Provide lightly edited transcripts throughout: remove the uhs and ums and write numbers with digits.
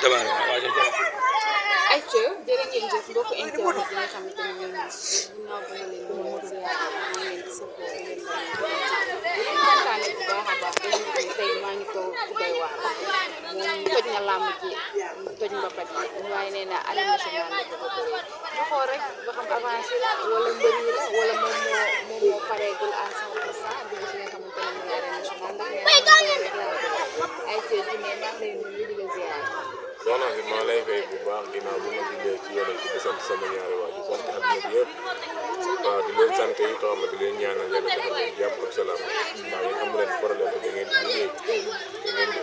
tabaar waaw ay ca jërë ngeen jëf mbokk internet yi nga xamante ne ñoo ngi ginnaaw ba ma leen di ziar maa ngi leen di safoo leen kontaane bu baax a baax dañu tey maa ngi toog bu doy waar moom toj na làmb ji toj mbapat yi waaye nee na arène nationale la ko bëree ñu xool rek ba xam avancé la wala mbër yi la wala moom moo pareegul à 100% dugg si nga xamante ne mooy arène nationale ndax nee na rek laa bëgg ay ca Djiné maa ngi lay nuyu di la ziar. soxna si maa lay fay bu baax ginnaaw bu ma jullee ci yonent bi sant sama ñaari waajur sant àdduna bi yëpp waaw di leen sant yi tax ma di leen ñaanal yàlla defal leen jàmm ak salaam ndax yéen amu leen problème da ngeen di liggéey da ngeen di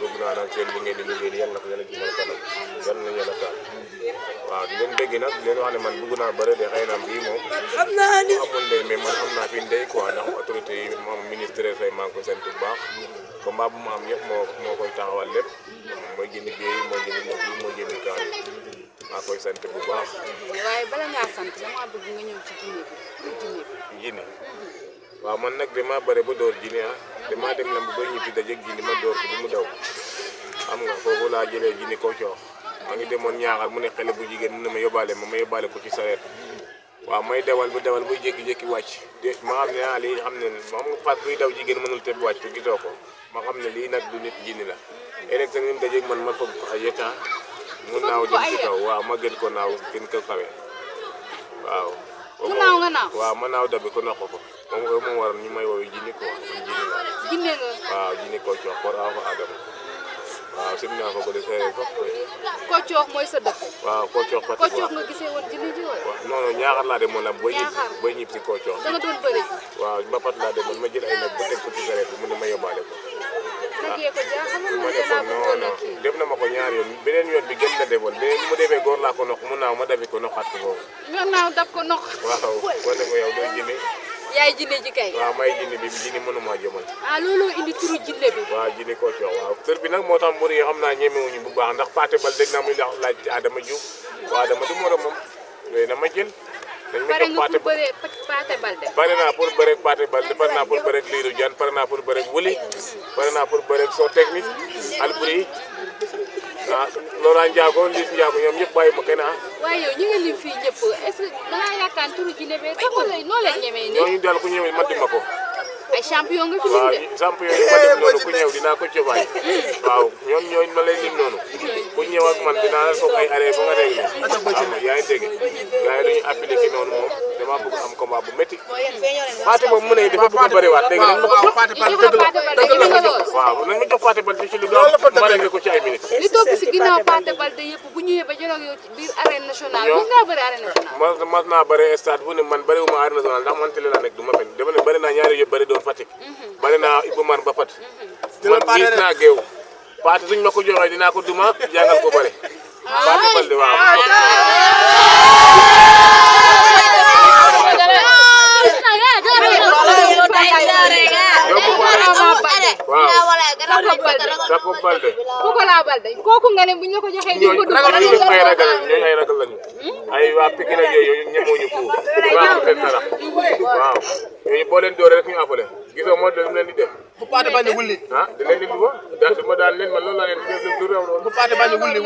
bëgg naa nag seen li ngeen di liggéey yàlla na ko yàlla jëmal kanam yàlla na yàlla taal waaw di leen dégg nag di leen wax ne man bëgg naa bëre de xëy na bii moom amul ndey mais man am naa fi ndey quoi ndax autorité yi moom ministre fay maa ngi koy sant bu baax combat bu ma am yëpp moo koy taxawal lépp mooy jënd géey mooy jënd ndox yi mooy jënd kaar yi maa koy sant bu baax. waaye bala ngaa sant dama bëgg nga ñëw ci Djiné bi. waaw man nag damaa bëre ba door Djiné damaa dem lamb ba ñibbi dajeeg Djiné ma door ko bu mu daw xam nga foofu laa jëlee Djiné koo coox maa ngi demoon ñaaxal mu ne xale bu jigéen mu ne ma yóbbaale ko ci sareet waaw may dawal buy jékki-jékki wàcc ma xam ne lii xam ne moom nga fas buy daw jigéen mënul teb wàcc gisoo ko ma xam ne lii nag du nit Djiné la électeur ni mu dajeeg man ma foog ko ay yetta mu naaw dem ci kaw waaw ma gën ko naaw gën ko kawe waaw mu naaw nga naaw waaw ma naaw dabi ko noq ko moom waroon ñu may woowee Djiné ko Djiné la waaw Djiné ko coox por afa adama waaw sim naa ko de seere fop Kocoox mooy sa dëkk waaw Kocoox Fatick Kocoox nga gisee woon Djiné ji wala non non ñaaxar laa demoon la bay ñib si Kocoox da nga doon bëri waaw mbapat laa demoon ma jël ay nag ba teg ko ci sareet bi mu ne ma yóbbaale ko nag yee ko jaaxal ma ne ko non non def na ma ko ñaari yoon beneen yoon bi gën na defoon beneen mu defee góor laa ko noq mu naaw ma dafi ko noqaat ko foofu nga naaw dab ko noq waaw wane ko yow doo Djiné yaay Djiné ji kay waaw may Djiné bi Djiné mënuma jëmal looloo indi turu Djiné bi waaw Djiné ko coox waaw kër bi nag moo tax mbir yi xam naa ñemewuñu bu baax ndax Pathé Bal dégg naa muy laaj ci Adama Diouf waaw Adama du moroom moom yooyu na ma jël dañ ma jox Pathé Baldé pare naa pour bëreeg Pathé Baldé pare naa pour bëreeg Lirou Diane pare naa pour bëreeg Wuli pare naa pour bëreeg soo technique Alboury Laurent Ndiago Liss Ndiago ñoom ñëpp bàyyi ma kenn waaye yow ñi nga lim fii ñëpp est-ce que da ngaa yaakaar turu Djiné bee sax wala noo leen ñemee nii ñooñu daal ku ñëw ma ma ko ay champion nga fi lim de champion yi ma lim noonu ku ñëw dinaa ko cobaay waaw ñoom ñooñu ma lay lim noonu ku ñëw ak man dinaa la foog ay arrêt ba nga dégg ne yaa ngi dégg gars yi dañuy appliqué noonu moom dama bëgg am combat bu métti Pathé boobu mu ne dafa bëgg a bëriwaat dégg nañ ma ko jox waaw nañ ma jox Pathé Baldé ci lu gaaw ma réglé ko ci ay minutes li toog si ginnaaw Pathé Baldé yëpp bu ñëwee ba jëloog yow ci biir arène nationale mos ngaa bëri arène nationale mas naa bëri stade bu ne man bëriwuma arène nationale ndax man télé laa nekk du ma fen dama ne bëri naa ñaari yëpp bëri doon Fatick bëri naa Ibou Mar Mbapat man gis naa géew Pathé suñ ma ko joxee dinaa ko duma jàngal ko bëri Pathé Baldé waaw Sakko Baldé Pokola Baldé kooku nga ne buñ la ko joxee ñu ko dugg ñooñu ay ragal lañu ay waa Pikine ak yooyu ñemewuñu fu waaw ko seen dara waaw ñooñu boo leen dooree rek ñu appelé gisoo moo dem leen di def bu Pathé bañ a wulli di leen di duba ma daan leen man loolu laa leen def lu réew loolu bu Pathé bañ a wulli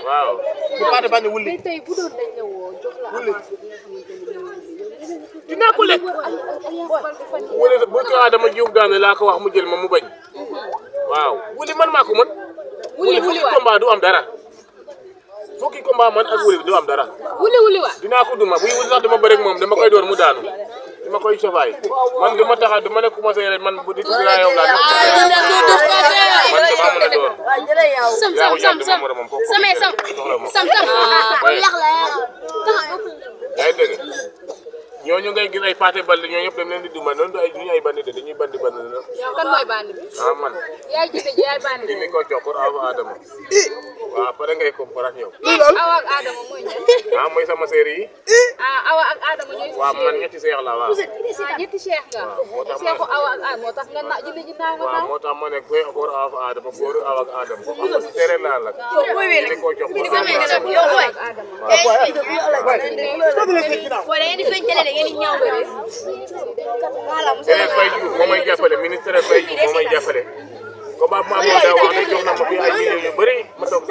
waaw bu Pathé bañ a wulli mais tey bu doon dañ la woo jox la avance bi nga xamante ne dinaa ko lekk wuli bu ko Adama Diouf daane laa ko wax mu jël ma mu bañ waaw wuli man maa ko mën wuli fukki combat du am dara fukki combat man ak wuli du am dara wuli wa dinaa ko duma buy wuli sax dama bëri ak moom dama koy door mu daanu dama koy sofaay man dama taxa dama ne commencé ren man bu di tudd laa yow laa man dama mën a door yaa ko jàpp dama mën a moom foofu yaa ngi dégg ñooñu ngay gis ay Pathé Baldé ñoo ñëpp dem leen di duma noonu ay ñu ay bandi de dañuy bandi la kan mooy bandi bi man yaay Djiné ji yaay bandi Djiné ko cokor awa Adama waaw pare ngay comprendre yow Awa ak Adama mooy ñan mooy sama série yi Awa ak Adama ñooy waaw man ñetti seex la waaw ñetti cheikh nga cheikhu Awa ak moo tax nga na Djiné ji naa nga waaw moo tax ma ne góor awa Adama góor awa ak Adama ko xam nga si séeréer laa la Djiné ko cokor Serigne Faye Diouf moo may jàppale ministre Faye Diouf moo may jàppale combat bu ma amoon daaw wax ne jox na ma fi ay millions yu bëri ma toog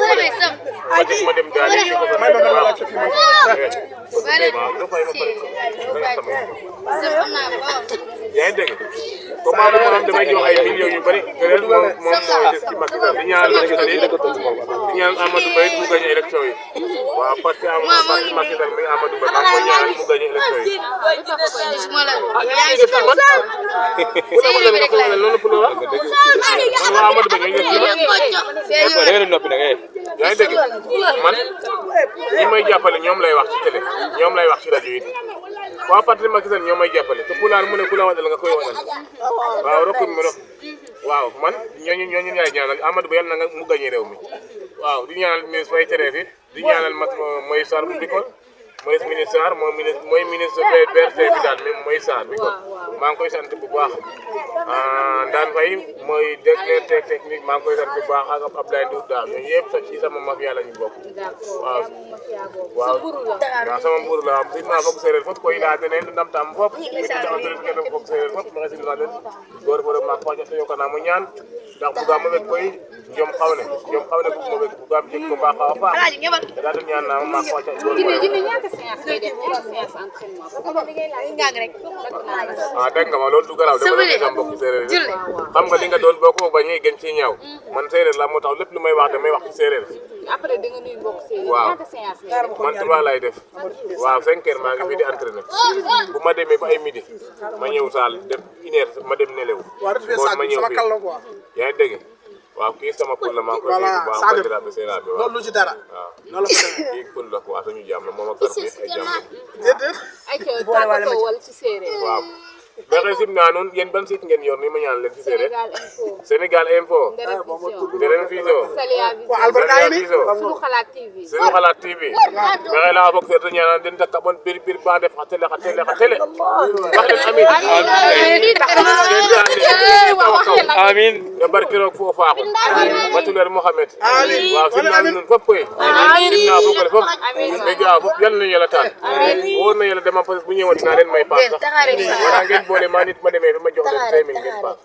yaa ngi dégg comment mu am damay jox ay millions yu bëri ren moom mooy des ci Macky Sall di ñaanal Macky Sall di ñaanal Amadou Ba it mu gagné élection yi waaw parce que Macky Sall mi Amadou Ba maa ngi koy ñaanal mu gagné élection yi. loolu pour la waaw Amadou Ba ñooy yaa ngi dégg man ñi may jàppale ñoom lay wax ci télé ñoom lay wax ci rajo yi waa parti Macky Sall ñoom may jàppale te Pulaar mu ne ku la wadal nga koy wadal waaw rokku mi waaw man ñooñu ñaay ñaanal Amadou Ba yàlla na nga mu gagné réew mi waaw di ñaanal ministre Faye Thérèse it di ñaanal mooy Sarr bu Bikol mooy ministre Sarr mooy ministre BRT bi daal même mooy Sarr Bikol maa ngi koy sant bu baax Ndane Faye mooy directeur technique maa ngi koy sant bu baax ak Abdoulaye Ndour daal ñooñu yëpp sax ci sama mafia la ñu bokk waaw sama mburu la am maa foog séeréer fop koy laa denen ndam tam fop mi di autorité ke foog séeréer fop ma xasi la den goor fo ma ko jox yo kana mo ñaan ndax buga mo wek koy jom xawne bu mo wek buga am jek ko ba xawa fa da do ñaan na ma ko jox goor dégg nga ma loolu du garaaw dama doon sam mbokk séeréer xam nga li nga doon boko bañé gën ci ñaaw man séeréer la moo tax lépp lu may wax damay wax ci séeréer après da nga nuy bokk séeréer ñaata séance man 3 lay def waaw 5 heures maa ngi fi di entraîné bu ma demee ba ay midi ma ñëw saal dem 1 heure ma dem nelew ngoon ma ñëw fii yaa ngi dégg waaw kii sama pël la maa ngi koy dégg bu baax bandiraɓe seeɗaɓe waaw loolu lu ci dara waaw kii pël la quoi suñu jàmm la moom ak garab ay jàmm ay tàggatoo wal ci séeréer waaw mais simna nuun yéen ban site ngeen yor ni ma ñaan leen ci séeréer Sénégal Info Nderen Vision Salya Vision Sunu Xalaat TV Sunu Xalaat TV maxey leya fog seeto ñanan den te kaɓon bir ba ndef xa télé wax leen amin ya barke roog fo faaxum Batuleer Mohamed waaw simna nuun fop koy simna fogole fop mbega fop yal na Yàlla taan wóor na Yàlla dama parce que bu ñëwoon dinaa leen may paas sax wala ngeen boole ma nit ma demee fi ma jox leen 5 000 ngeen paas